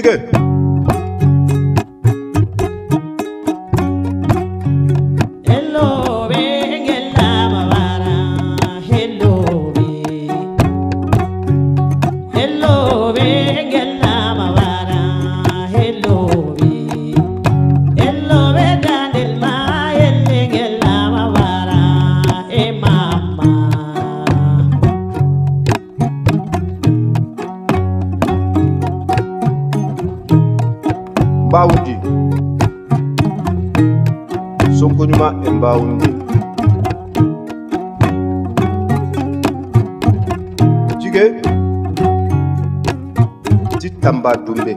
Jige Hello bengela mabara hello be Hello bengela mabara hello be Hello be dandel ma helengela mabara e mama Mbawundi Sonko ɲuman Mbawundi Jige Ti Tamba Dumbe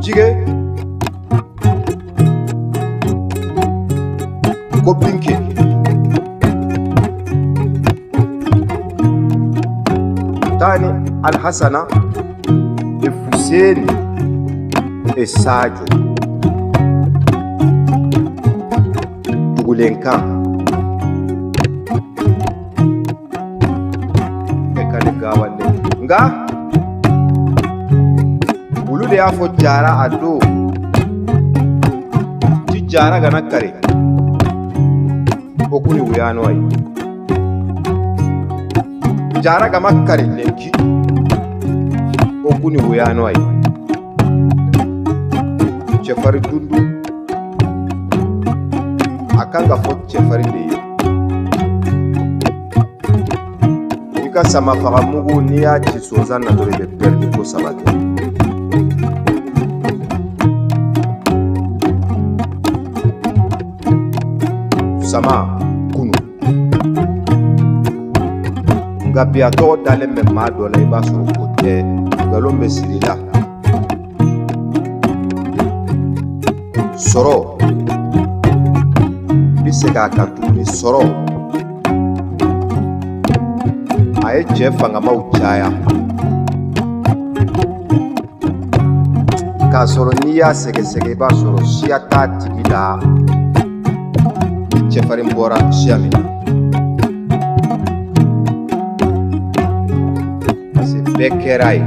Jige Kopinke Tani Alhassana e Fuseni e Sadio Dugulenkan e kane gawalle nka olu de y'a fɔ Jara a don ti Jara kana kari o kun ye wuyanɔ ye Jara kama kari lenki o kun ye wuyanɔ ye cɛfarin dundu a kan ka fɔ cɛfarin de ye i ka sama faga mugu n'i y'a ci sonsan na dɔrɔn i bɛ pɛridi ko saba kɛ sama kunu nka bi a tɔgɔ dalen bɛ maa dɔ la i b'a sɔrɔ o tɛ nkalon bɛ siri la sɔrɔ n bɛ segin a kan tuguni sɔrɔ a ye cɛ fangamaw caya k'a sɔrɔ n'i y'a sɛgɛsɛgɛ i b'a sɔrɔ siya t'a tigi la ni cɛfarin bɔra siya min na parce que bɛɛ kɛra ye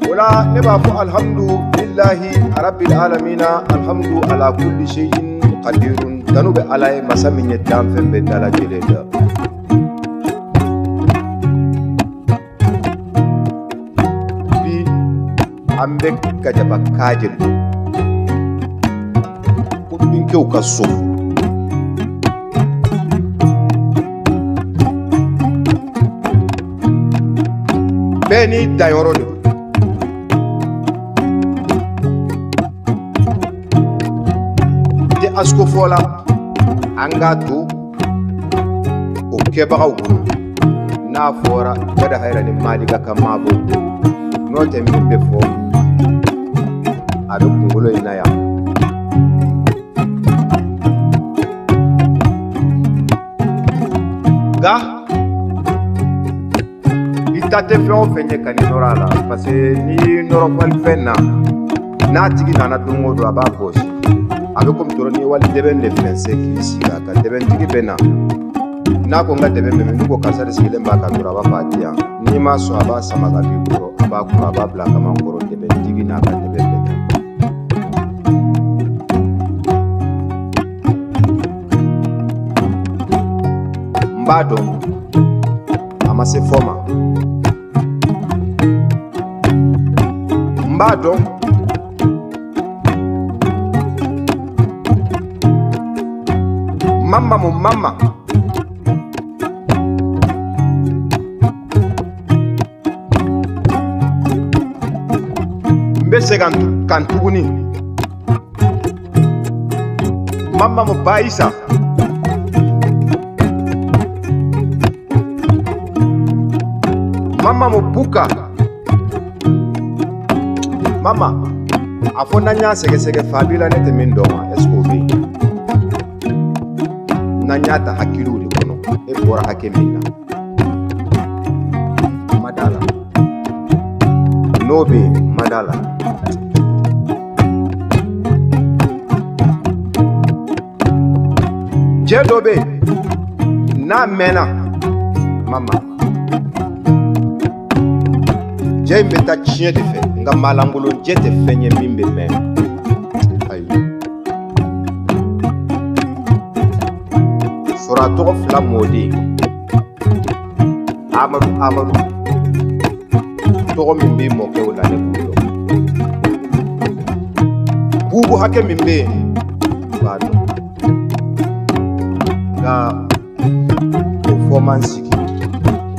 o la ne b'a fɔ alhamdulilahi rabbil alamina alhamdu ala kulli shay'in qadirun tanu bɛ ala ye masa min ye danfɛn bɛɛ dalajɛlen da bi an bɛ Kajaba Kajeli ko binkew ka so bɛɛ n'i danyɔrɔ de don tɛ asiko fɔ la an k'a to o kɛbagaw bolo n'a fɔra Gada Hayira ni Malika ka maabɔ n'o tɛ min bɛ fɔ a bɛ kunkolo in na yan nka i ta tɛ fɛn o fɛn ye ka n'i nɔrɔ a la parce que n'i y'i nɔrɔ walifɛn na n'a tigi nana don o don a b'a bɔsi a bɛ komi dɔrɔn n'i ye wali dɛbɛn de fɛnsɛ k'i sigi a kan dɛbɛntigi bɛ na n'a ko n ka dɛbɛn bɛ min n'u ko karisa de sigilen b'a kan dɔrɔn a b'a fɔ a di yan n'i ma sɔn a b'a sama ka b'i kɔrɔ a b'a kɔrɔ a b'a bila kaman kɔrɔ dɛbɛntigi n'a ka dɛbɛn bɛ taa. N b'a dɔn a ma se fɔ ma n b'a dɔn mama mo mama n bɛ segin kan tuguni mama mo Bayisa mama mo Buka mama a fɔ n'an y'a sɛgɛsɛgɛ fa b'i la ne tɛ min dɔn wa est ce que o bɛ yen n'an y'a ta hakiliw de kɔnɔ e bɔra hakɛ min na ma da la n'o bɛ yen ma da la Cɛ dɔ bɛ yen n'a mɛnna mama cɛ in bɛ taa tiɲɛ de fɛ, nka maalankolon jɛ tɛ fɛn ye min bɛ mɛn. Ayi, sɔrɔ a tɔgɔ fila mɔden Amadu Amadu, tɔgɔ min bɛ mɔkɛw la ne b'o dɔn. Bubu hakɛ min bɛ yen n b'a dɔn, nka o fɔ man sigi,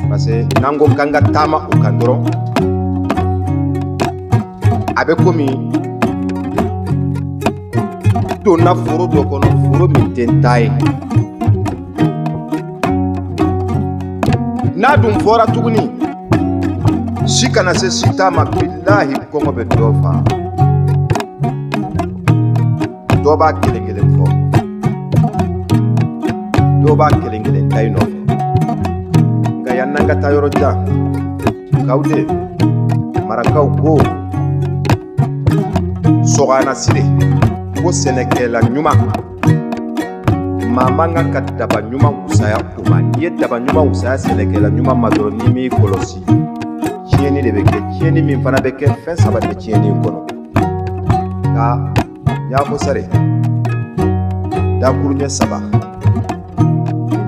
parce que n'an ko k'an ka taama o kan dɔrɔn a bɛ komi donna foro dɔ kɔnɔ, foro min tɛ n ta ye. N'a dun fɔra tuguni si kana se si t'a ma, bilahi kɔngɔ bɛ dɔ fa, dɔ b'a kelen kelen fɔ, dɔw b'a kelen kelen ta i nɔfɛ. Nka yan'an ka taa yɔrɔ jan, Kawude marakaw ko sɔgɔna sire ko sɛnɛkɛla ɲuman maa man kan ka daba ɲuman wusaya o ma. N'i ye daba ɲuman wusaya sɛnɛkɛla ɲuman ma dɔrɔn, n'i m'i kɔlɔsi, tiɲɛni de bɛ kɛ. Tiɲɛni min fana bɛ kɛ, fɛn saba de bɛ tiɲɛni in kɔnɔ. Nka n y'a fɔ sare dakuruɲɛ saba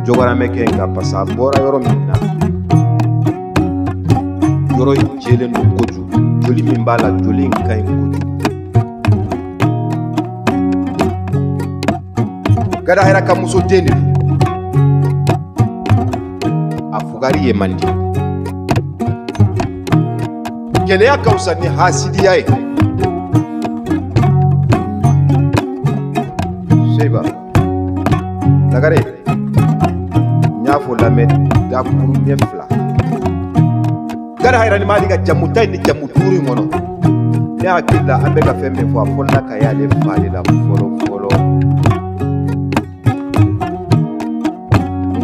jɔgɔra bɛ kɛ, nka parce que a bɔra yɔrɔ min na, yɔrɔ in jɛlen don kojugu, joli min b'a la, joli in ka ɲi kojugu. Gadahara ka muso den de don, a fugari ye man di. Gɛlɛya ka fisa ni hasidiya ye. Seba Lagare, n y'a fɔ lamɛn dakuru ɲɛ fila. Gadahara ni Mali ka jamu ta in ni jamu duuru in kɔnɔ, ne hakili la an bɛ ka fɛn min fɔ, a fɔlɔla ka y'ale fa de la fɔlɔ fɔlɔ.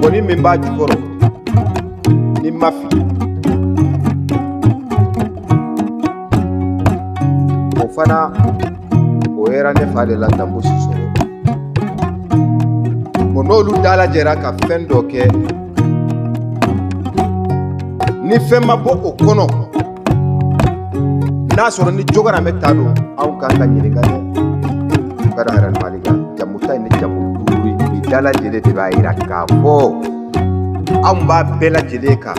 Ngɔni min b'a jukɔrɔ ni ma fili, o fana o yera ne fa de la Danbo Sisɔkɔ. Bon, n'olu dalajɛra ka fɛn dɔ kɛ, ni fɛn ma bɔ o kɔnɔ, n'a sɔrɔ ni jɔgɔra bɛ ta don, anw kan ka ɲininka dɛ. Gadahara ni Mali ka jamu ta in ni jamu duuru in bi dalajɛlen de b'a yira k'a fɔ anw b'a bɛɛ lajɛlen kan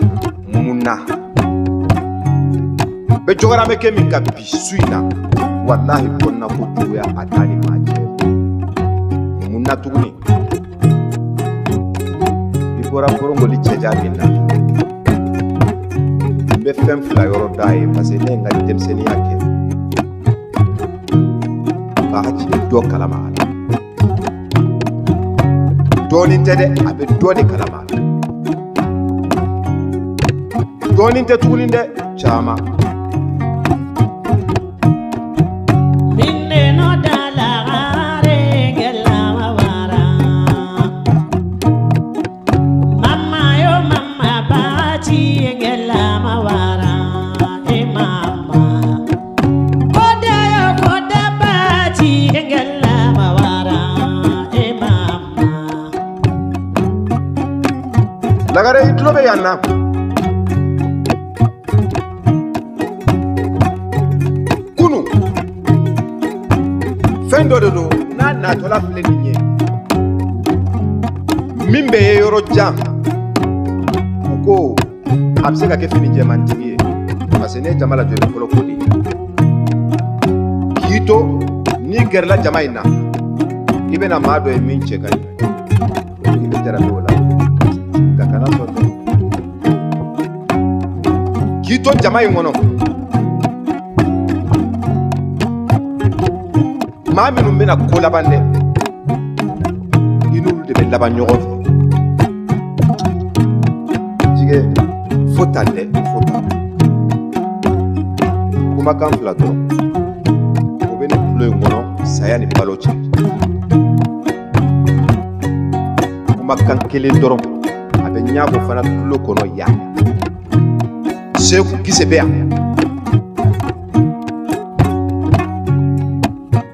mun na. Bɛ jɔgɔra bɛ kɛ min kan bi su in na, walahi kɔnɔna ko juguya a t'a ni maa cɛ. Mun na tuguni? I bɔra Korongoli cɛja min na, n bɛ fɛn fila yɔrɔ d'a ye, parce que ne ye n ka denmisɛnninya kɛ ka haji bɛ dɔ kalama a la. Dɔɔnin tɛ dɛ, a bɛ dɔ de kalama a la. Dɔɔnin tɛ tuguni dɛ, caman. Lagare, i tulo bɛ yan na. Kunu fɛn dɔ de don n'a natɔla filɛ nin ye, min bɛ ye yɔrɔ jan, u ko a bɛ se ka kɛ fini jɛmantigi ye, parce que ne ye jama lajɔ, i bɛ fɔlɔ ko de ye k'i to n'i gɛrɛla jama in na, i bɛna maa dɔ ye min cɛ ka ɲi, i bɛ jarabi o la. Nka kana sɔn dɛ k'i to jama in kɔnɔ, maa minnu bɛna ko laban dɛ, i n'olu de bɛ laban ɲɔgɔn fɛ. Jigɛ fo tan dɛ, fo tan. Kumakan fila dɔrɔn o bɛ ne tulo in kɔnɔ, saya ni balo cɛ. Kumakan kelen dɔrɔn a bɛ ɲago fana tulo kɔnɔ yan. Seku kisɛ bɛ yan.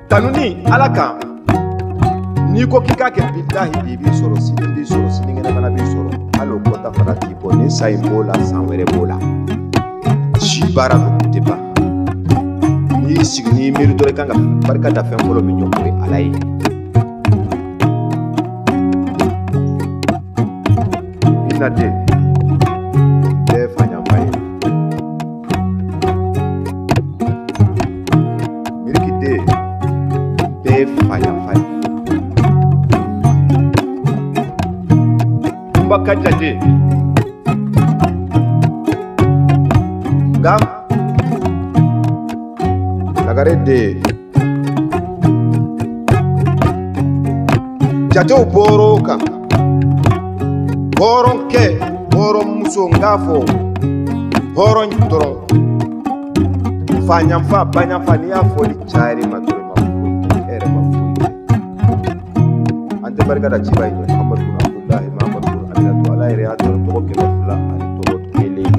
Tanuni Ala kan, N'i ko k'i k'a kɛ bilahi bi b'i sɔrɔ, sini b'i sɔrɔ, sinikɛnɛ fana b'i sɔrɔ. Hali o kɔta fana t'i bɔ. Ni sa in b'o la, san wɛrɛ b'o la. Si baara don, o tɛ ban. N'i y'i sigi, n'i miiri dɔrɔn, i kan ka barika da fɛn fɔlɔ min ye, o ye Ala ye. I na den bɛɛ ye faɲanfa ye. Miriki den bɛɛ ye faɲanfa ye. Kunba Kaja den. Nka Lagare den jatew bɔr'o kan. Hɔrɔnkɛ, hɔrɔnmuso, n k'a fɔ hɔrɔn dɔrɔn. Faɲanfa, baɲanfa, n'i y'a fɔli cayar'i ma dɔrɔn, i ma foyi kɛ, e yɛrɛ ma foyi kɛ. An tɛ barika da ciba in ye, Muhamadu bin Abudulayi, Muhamadu bin Aminatu. Ala yɛrɛ y'a tɔgɔ 201.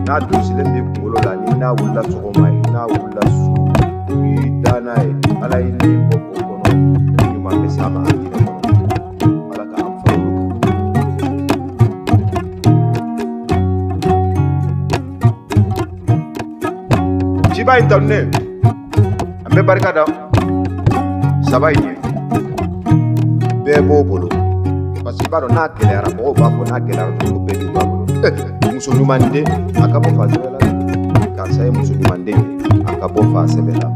N'a durusilen b'i kunkolo la, ni n'a wulila sɔgɔma, i n'a wulila su, i y'i da n'a ye, Ala y'i ni bɔ o kɔnɔ, ɲuman bɛ s'a ma alijinɛ kɔnɔ. Ala k'an fara olu kan. Ciba in tanunen, an bɛ barika da saba in ye. Bɛɛ b'o bolo. Parce que i b'a dɔn n'a gɛlɛyara, mɔgɔw b'a fɔ n'a gɛlɛyara ko bɛɛ b'i b'a bolo. Muso ɲuman den, a ka bɔ fa sɛbɛ la. Karisa ye muso ɲuman den ye, a ka bɔ fa sɛbɛ la.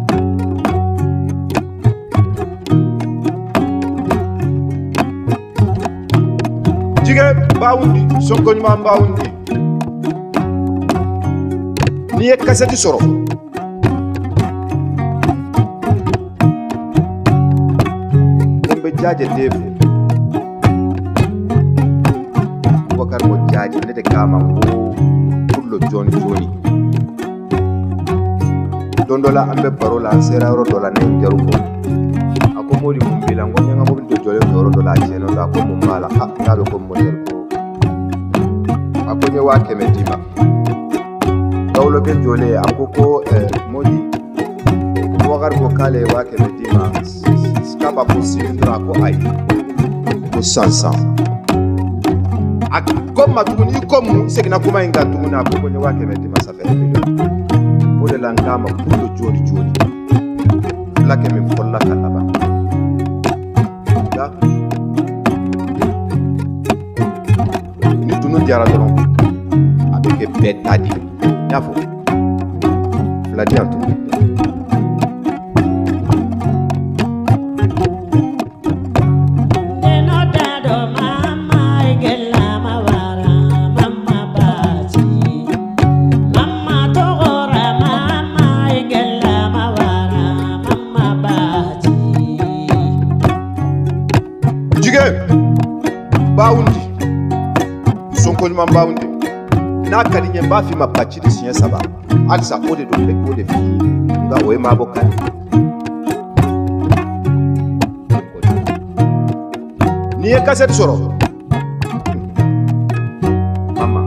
Jigɛ bawundi, Sonko ɲuman bawundi. N'i ye kasɛti sɔrɔ, ko n bɛ Jaje den fo. Bubakar ko Jaje, ne de k'a ma ko Pullo jɔni jɔni. Don dɔ la an bɛ baro la, an sera yɔrɔ dɔ la, ne ye n jaru fɔ. A ko Modi mun b'i la? N ko n ye n ka mobili dɔ jɔlen to yɔrɔ dɔ la, a tiɲɛnen don. A ko mun b'a la? A k'a bɛ ko motɛri ko. A ko n ye 500 d'i ma. Dawulokɛ jɔlen, a ko ko Modi, Bubakar ko k'ale ye 500 d'i ma. K'a b'a fɔ sini dɔrɔn, a ko ayi. Ko sisan sisan. A ko n ma tuguni, i ko mun? I seginna kuma in kan tuguni, a ko ko n ye 500 d'i ma, ça fait 1 million. O de la n k'a ma Pullo jɔni jɔni. Fulakɛ min fɔlɔla ka laban. Nka ni dunun diyara dɔrɔn, a bɛ kɛ bɛɛ ta de ye. N y'a fɔ fila di yan tuguni. Jigɛ bawundi, Sonko ɲuman bawundi. N'a ka di n ye, n b'a f'i ma bacili siɲɛ 3. Halisa o de don, n bɛ k'o de f'i ye. Nka o ye maabɔ kan ye. N'i ye kasɛti sɔrɔ, mama,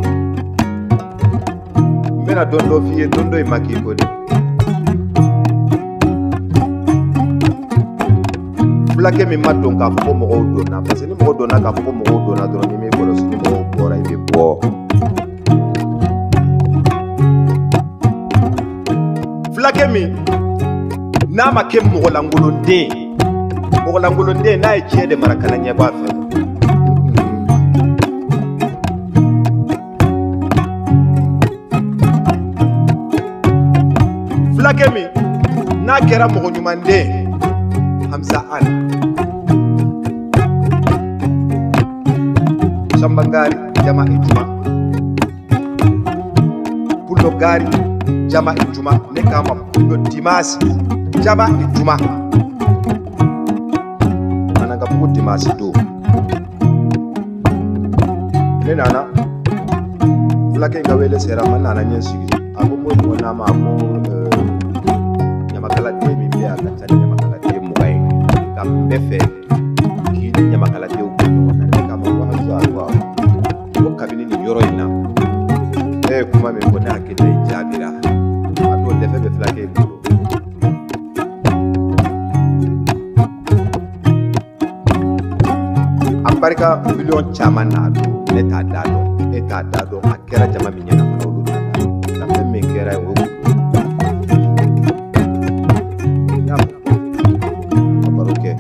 n bɛna don dɔ f'i ye, don dɔ in ma k'i ko dɛ. Fulakɛ min ma don k'a fɔ ko mɔgɔw donna, parce que ni mɔgɔ donna k'a fɔ ko mɔgɔw donna dɔrɔn, n'i m'i kɔlɔsi, ni mɔgɔw bɔra, i bɛ bɔ. Fulakɛ min n'a ma kɛ mɔgɔlankolonden, mɔgɔlankolonden n'a ye diɲɛ de mara kana ɲɛbɔ a fɛ. Fulakɛ min n'a kɛra mɔgɔ ɲumanden, Hamza An, Sambangari jama e juma, Pullo Gari jama e juma, ne k'a ma Pullo Dimasi jama e juma. Manankabugu Dimasi don. Ne nana fulakɛ in ka wele sera ma, n nana ɲɛ sigi. A ko Modi, ko n'a ma, a ko ɲamakaladen min bɛ yan, a ka ca ni ɲamakaladen 20 ye. Nka n bɛ fɛ k'i ni ɲamakaladenw bɔ ɲɔgɔn na. Ne k'a ma ko Hamza, ko awɔ. Ko kabini nin yɔrɔ in na, ne ye kuma min fɔ, ne hakili la i jaabira. A don lɛfɛ bɛ fulakɛ in bolo. barika miliyɔn caman n'a don, ne t'a da dɔn, e t'a da dɔn, a kɛra jama min ɲɛna fana, olu t'a da dɔn. Nka fɛn min kɛra yen, o ye kun y'a ka baro kɛ.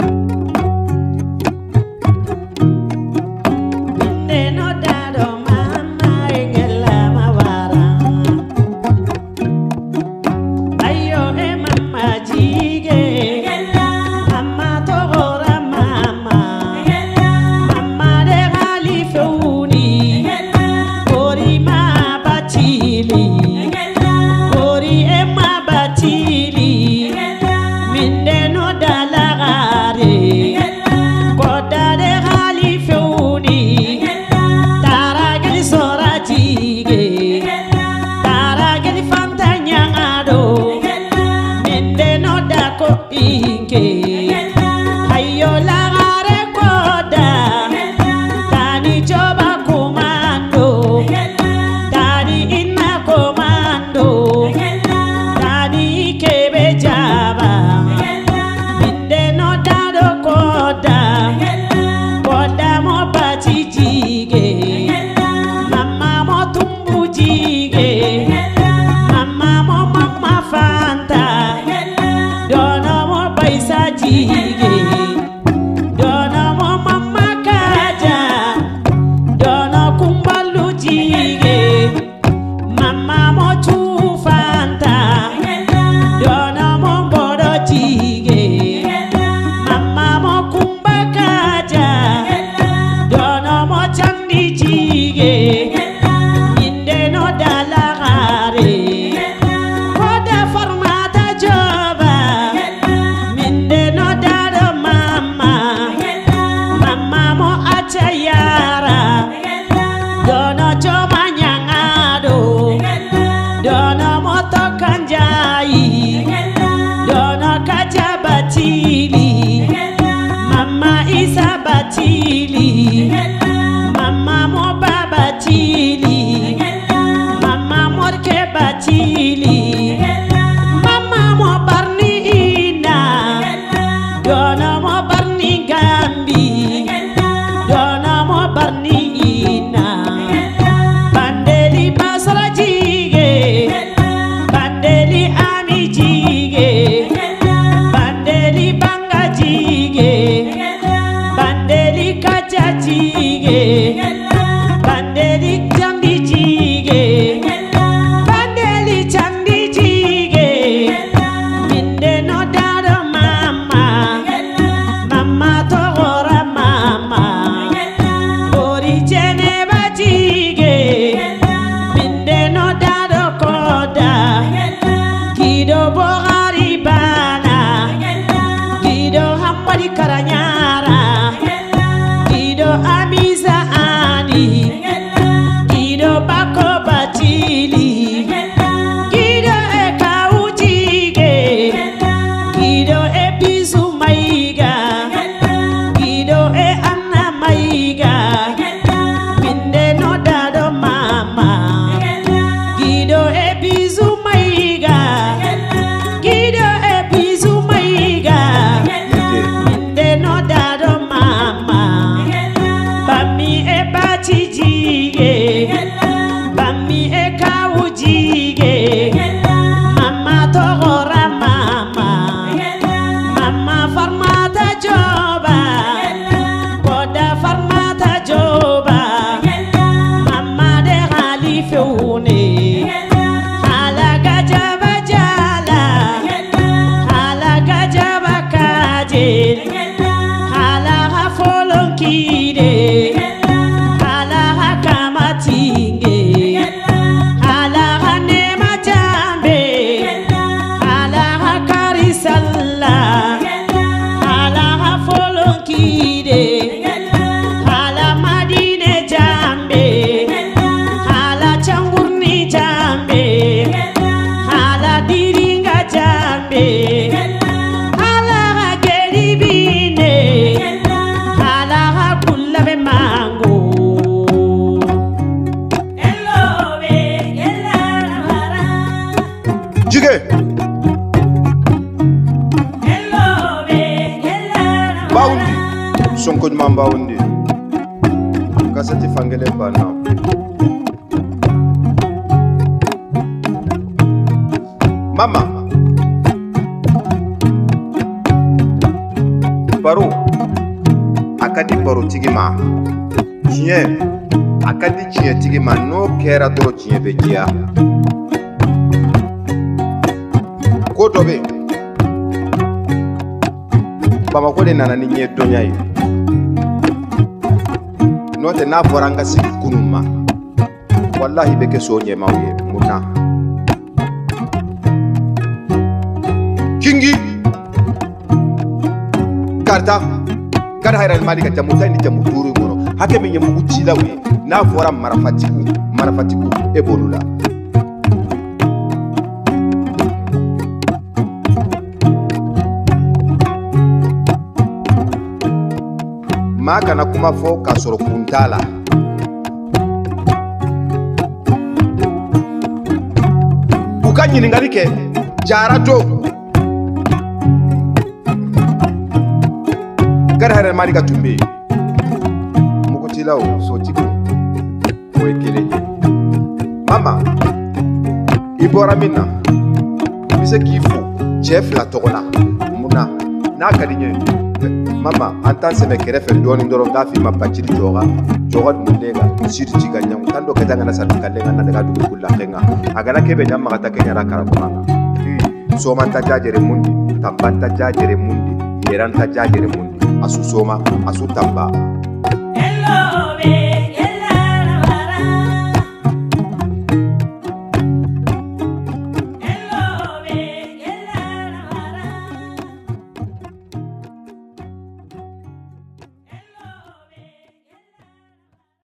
Bawundi, Sonko ɲuman Bawundi. Kasɛti fankelen banna. Mama, baro a ka di barotigi ma, tiɲɛ a ka di tiɲɛtigi ma, n'o kɛra dɔrɔn tiɲɛ bɛ diya. Ko dɔ bɛ yen, Bamakɔ de nana ni ɲɛdɔnya ye. N'o tɛ n'a fɔra an ka sigi kunun ma, walahi bɛ kɛ so ɲɛmaaw ye. Mun na? Kingi karita kari hayira mali ka jamu ta ni jamu duuru in kɔnɔ, hakɛ min ye mugu cilaw ye, n'a fɔra marafatigiw, marafatigiw e b'olu la. Maa kana kuma fɔ k'a sɔrɔ kun t'a la. U ka ɲininkali kɛ jara don gari hɛrɛ mali ka tun bɛ yen, mugutilaw sotigiw o ye kelen ye. Mama, i bɔra min na, n bɛ se k'i fo cɛ fila tɔgɔ la. Mun na? N'a ka di n ye, mama, an t'an sɛmɛ kɛrɛfɛ dɔɔnin dɔrɔn k'a f'i ma baciri jɔga jɔga dun siri ci ka ɲamu tan dɔ kɛ tan kana sa ka lenga na daga dugu la kenga a kana kebe ɲa maga ta kenya ra kara kuma soma ta jajere mundi tamba ta jajere mundi yeran ta jajere mundi asu soma asu tamba